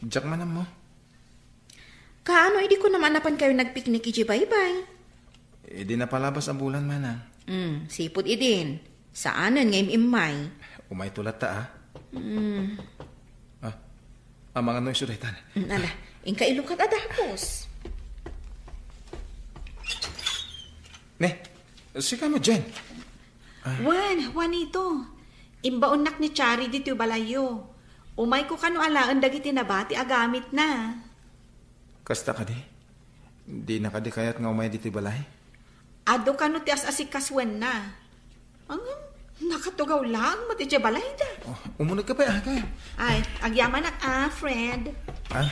Diak man ammo. Kaano idi kunam a napankayo nagpiknik idiay baybay? Idi napalabas a bulan, manang. Hmm, sipud idin. Saanen nga im-immay. Umayto latta, ah. Hmm. Ah, amangan no isu daytan. Hmm, ala, inka ilukat a dagus. Ne, sika met, Jen. Ah. Wen, Juanito, imbaonnak ni Chari ditoy balayyo. Umayko kano alaen dagiti nabati a gamitna. Kasta kadi? Dina kadi kayat nga umay ditoy balay? Adu kano ti as-asikasuenna. Ngem, nakatugaw laeng met idiay balayda. Oh, umunegka pay, ah, kay. Ay, agyamanak, ah, Fred. Ah?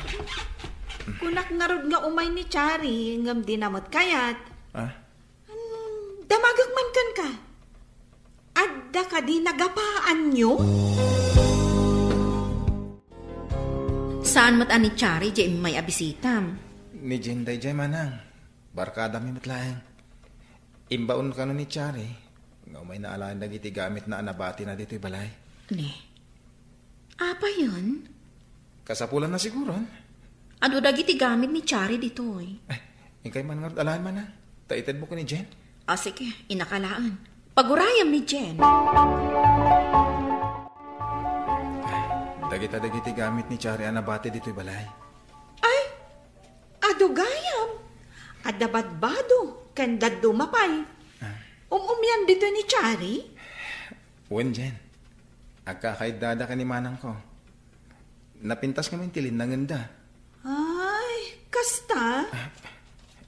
Kunak ngarud nga umay ni Chari, ngem dina met kayat. Ah? Ano, damagek man kenka. Adda kadi nagapaanyo? Saan met a ni Chari diay immay a bisitam? Ni Jen daydiay, manang. Barkadami met laeng. Imbaon kano ni Chari nga umayna alaen dagiti gamitna a nabatina ditoy balay. Ne. Apayen? Kasapulanna siguron. Adu dagiti gamit ni Chari ditoy. Ay, inkay man ngarud alaen, manang. Ta itedmo ken ni Jen. Ah, sige, innak alaen. Pagurayam ni Jen. Ay, dagita dagiti gamit ni Chari a nabati ditoy balay. Ay, adu gayam. Adda badbado, ken dadduma pay. Ah. Um-umian ditoy ni Chari? Wen, Jen. Agkakaiddada ken ni manangko. Napintas ngamin ti linnangenda. Ay, kasta? Ah,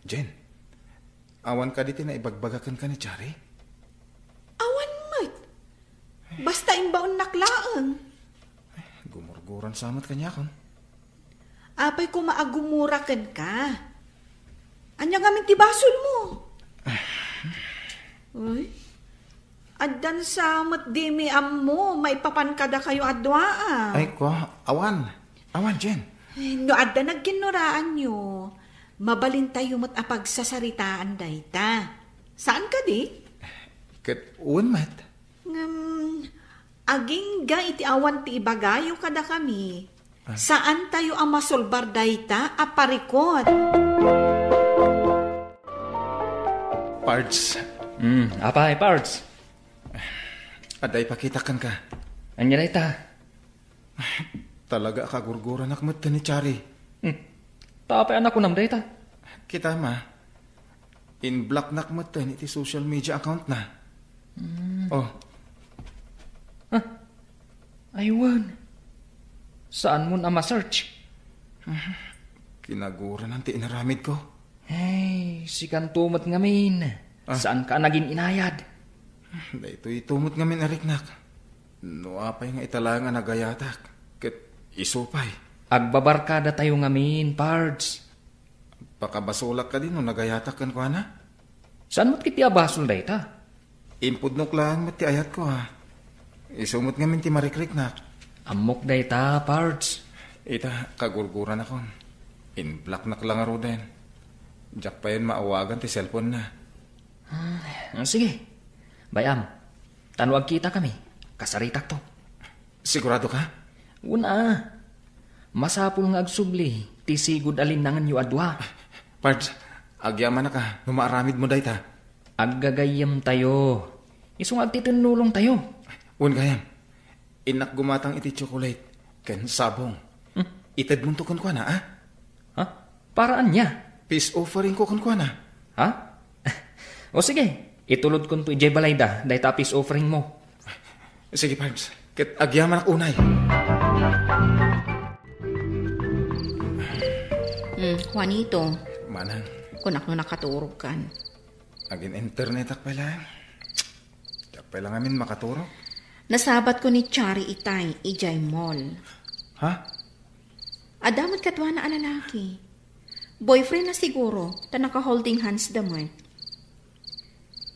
Jen, awan kadi ti naibagbaga kenka ni Chari? Awan met. Basta imbaonnak laeng. Gumurguran sa met kaniakon. Apay koma a gumura kenka? Ania ngamin ti basolmo? Uy, addan sa met dimi ammo maipapan kadakayo a dua a. Ay, ko, awan. Awan, Jen. Eh, no adda nagkinnuraanyo, mabalintayo met a pagsasaritaan dayta. Saan kadi? Ket wen met. Ngem, agingga iti awan ti ibagayo kadakami, ah, saantayo a masolbar dayta a parikut. Pards. Hmm, apay, Pards? Adda ipakitak kenka. Ania dayta? Talaga a kagurguranak met ken ni Chari. Hmm. Ta apay a nakunam dayta? Kitam a, in-blocknak met ken iti social media accountna. Hmm. Oh. Ah, aywan. Saanmon a ma-search? Kinaguranan ti inaramidko. Ay, sikanto met ngamin. Ah. Saanka a nagin-inayad? Daytoy ito met ngamin a riknak. No apay nga ita laeng a nagayatak, ket isu pay. Agbabarkadatayo ngamin, Pards. Pakabasolak kadi no nagayatak kenkuana? Saan met ketdi a basol dayta? Impudnok laeng met ti ayatko, a. Isu met ngamin ti marikriknak. Ammok dayta, Pards. Ita, kagurguranakon. In-blocknak la ngaruden. Diak payen maawagan ti cellphone-na. Hmm, sige. Bay-am. Ta no agkitakami, kasaritakto. Sigurado ka? Wen a. Masapul nga agsubli ti sigud a linnangenyo a dua. Pards, agyamanak a no maaramidmo dayta. Aggagayyemtayo. Isu nga agtitennulongtayo. Wen gayam. Innak gumatang iti tsokolate ken sabong. Hmm? Itedmonto kenkuana, a? Ha? Para ania? Peace offering ko kenkuana. Ha? O sige, itulodkonto idiay balayda, dayta a peace offering mo. Sige, Pards. Ket agyamanak unay. Hmm, Juanito. Manang. Kunak no nakaturogkan. Agin-internetak pay laeng. Diak pay la ngamin makaturog. Nasabatko ni Chari itay, idiay mall. Ha? Adda met kaduana a lalaki. Boyfriend na siguro, ta naka-holding hands da met.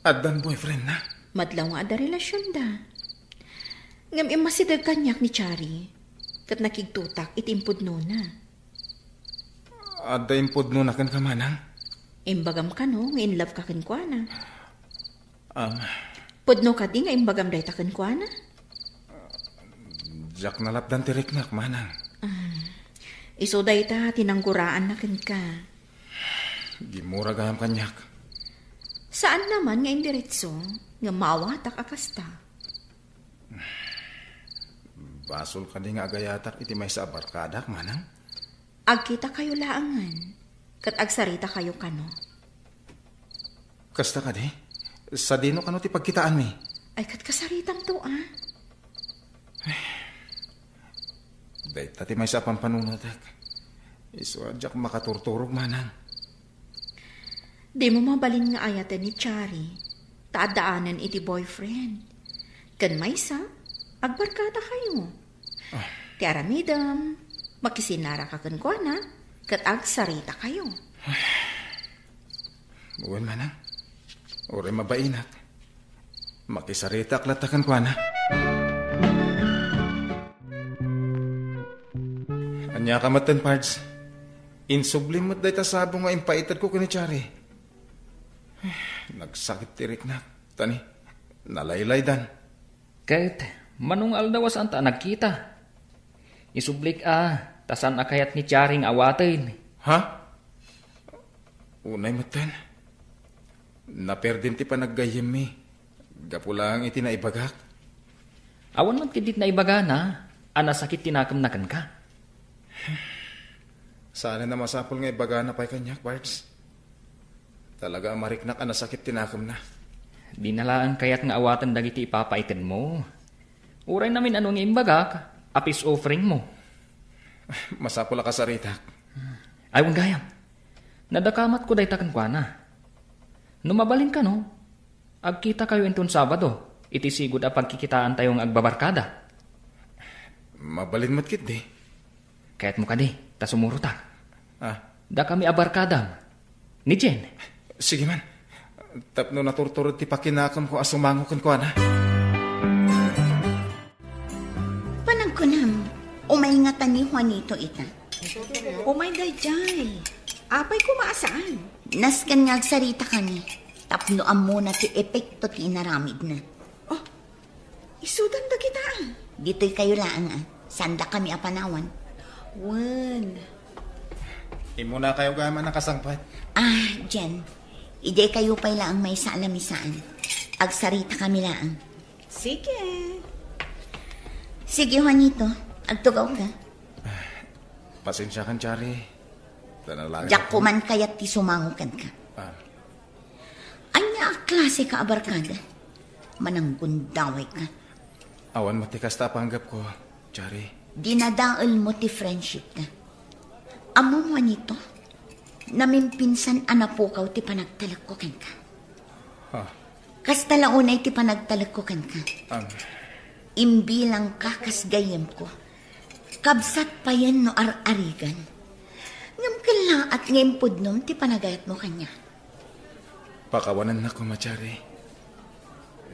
Addan boyfriend na? Madlaw nga adda relasyonda. Ngem immasideg kaniak ni Chari, ket nakigtotak iti impudnona. Adda impudnona kenka, Manang? Imbagam kano nga in love ka kenkuana. Um, Pudno kadi nga imbagam dayta kenkuana? Diak nalapdan ti riknak, Manang. Ah, isu dayta ti nangguranna kenka. Gimmura gayam kaniak. Saanna man nga indiretso nga maawatak a kasta. Basol kadi nga agayatak iti maysa a barkadak, Manang? Agkitakayo laengen, ket agsaritakayo kano. Kasta kadi? Sadino kano ti pagkitaanmi? Ay, ket kasaritamto, a? Dayta ti maysa a pampanunotek. Isu a diak makaturturog, Manang. Dimo mabalin nga ayaten ni Chari, ta addaanen iti boyfriend. Ken maysa, agbarkadakayo. Ah. Ti aramidem, makisinaraka kenkuana, ket agsaritakayo. Wen, Manang. Uray mabainak. Makisaritak latta kenkuana. Ania ka metten, Pards? Insublim met dayta sabong nga impaitedko ken ni Chari. Nagsakit ti riknak. Tani, nalaylaydan. Ket, mano nga aldaw a saanta a nagkita? Isublik a, ta saan a kayat ni Chari nga awaten. Ha? Unay metten. Naperdim ti panaggayyemmi. Gapu laeng iti naibagak. Awan met ketdi ti naibagana a nasakit ti nakemna kenka. Saanen a masapul nga ibagana pay kaniak, Pards. Talaga a mariknak a nasakit ti nakemna. Dina laeng kayat nga awaten dagiti ipapaited mo. Uray namin-ano nga imbagak a peace offering mo. Masapul a kasaritak. Ay, wen gayam. Nadakamatko dayta kenkuana. No mabalin kano, agkitakayo inton Sabado, iti sigud a pagkikitaantayo nga agbabarkada. Mabalin met ketdi. Kayatmo kadi, ta sumurotak. Ah. Dakami a barkadam. Ni Jen. Sige man. Tapno naturturod ti pakinakemko a sumango kenkuana. Panagkunam, umay ngata ni Juanito ita. Umay daydiay. Apay koma a saan? Nasken nga agsaritakami tapno ammona ti epekto ti inaramidna. Oh, isudan dagita, a. Ditoy kayo laeng, a. Sanda kami a panawan. Wen. Immuna kayo gayam a nakasangpet. Ah, Jen. Idiay kayo pay laeng maysa a lamisaan. Agsarita kami laeng. Sige. Sige, Juanito. Agtugaw ka. Pasensiakan, Chari. Diak koma kayat ti sumango kenka. Ah. Ania a klaseka a barkada? Mananggundaway ka. Awan met ti kasta a panggepko, Chari. Dinadaelmo ti friendshipta. Ammom, Juanito, namimpinsan a napukaw ti panagtalekko kenka. Ha? Kasta la unay ti panagtalekko kenka. Am. Imbilangka kas gayyemko. Kabsat payen no ar-arigan. Ngem kellaat nga impudnom ti panagayatmo kaniak. Pakawanennak koma, Chari.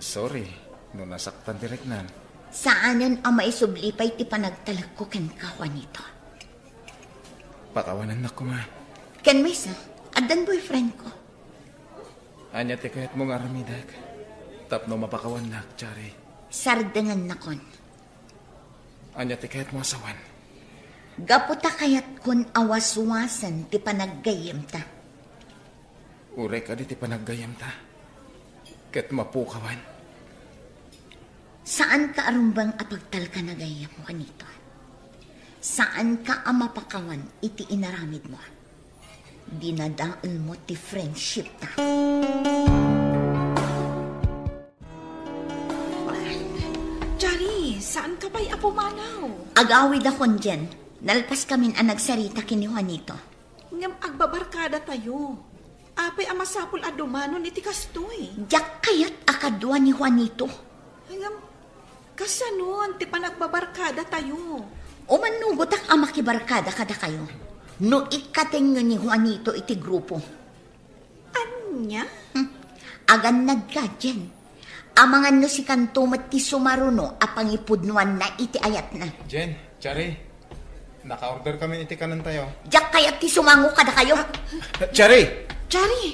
Sorry no nasaktan ti riknam. Saanen a maisubli pay ti panagtalekko kenka, Juanito. Pakawanennak koma. Ken maysa, addan boyfriendko. Ania ti kayatmo nga aramidek tapno mapakawannak, Chari? Sardengannakon. Ania ti kayatmo a sawen? Gapu ta kayatkon a waswasen ti panaggayyemta. Uray kadi ti panaggayyemta ket mapukawan. Saanka a rumbeng a pagtalkan a gayyem, Juanito. Saanka a mapakawan iti inaramidmo. Dinadaelmo ti friendship ta. Chari, saan ka pay a pumanaw? Agawid akon, Jen. Nalpas kamin a nagsarita ken ni Juanito. Ngem agbabarkada tayo. Apay a masapul a dumanon iti kastoy? Diak kayat a kadua ni Juanito. Ngem, kasanon ti panagbabarkada tayo? Umannugotak a makibarkada kadakayo. No ikkatenyo ni Juanito iti grupo. Ania? Hmm. Agannad ka, Jen. Amangan no sikanto met ti sumaruno a pangipudnoanna iti ayatna. Jen, Chari, naka-order kami iti kanan tayo. Diak kayat ti sumango kadakayo. Chari! Chari!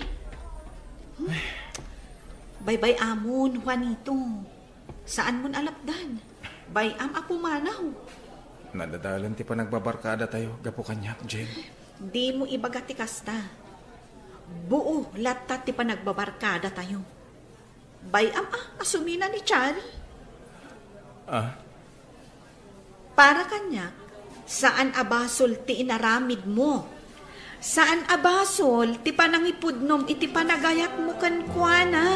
Baybay-amon, Juanito. Saanmon a lapdan. Bay-am a pumanaw. Nadadalan ti panagbabarkada tayo, gapu kaniak, Jen. Dimo ibaga ti kasta. Buo latta ti panagbabarkada tayo. Bay-am a, a sumina ni Chari. Ah? Para kaniak, saan a basol ti inaramidmo. Saan a basol ti panangipudnom iti panagayatmo kenkuana.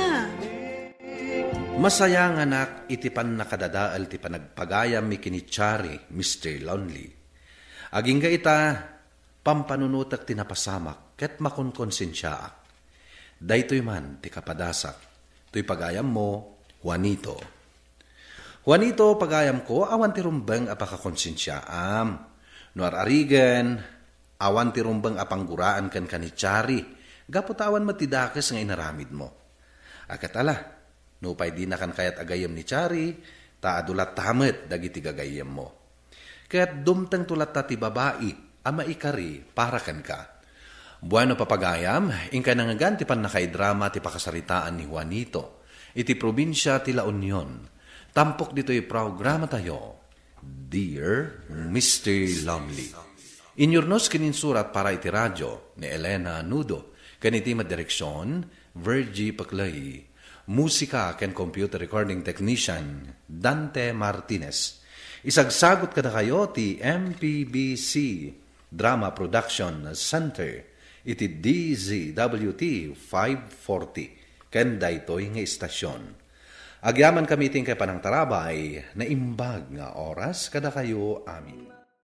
Masayanganak iti pannakadadael ti panagpagayam mi ken ni Chari, Mister Lonely. Agingga ita, pampanunotek ti napasamak ket makonkonsensiaak. Daytoy man ti kapadasak. Toy pagayammo, Juanito. Juanito, pagayamko, awan ti rumbeng a pakakonsensiaam. No ar-arigen, awan ti rumbeng a pangguraan kenka ni Chari, gapu ta awan met ti dakes nga inaramidmo. A ket ala, nupay dinakan kayat a gayyem ni Chari, ta adu latta met dagiti gagayyemmo. Ket dumtengto latta ti babai a maikari para kenka. Bueno, papagayam, inkay nangngegan ti pannakaidrama ti pakasaritaan ni Juanito iti probinsia ti La Union. Tampok ditoy programatayo, Dear Mister Lonely. Inyurnos ken insurat para iti radio ni Elena Nudo, ken iti madireksion, Virgie Paclay. Musika ken computer recording technician, Dante Martinez. Isagsagut kadakayo ti M P B C Drama Production Center iti D Z W T five forty ken daytoy nga istasion. Agyamankami iti inkay panangtarabay, naimbag nga oras kadakayo amin.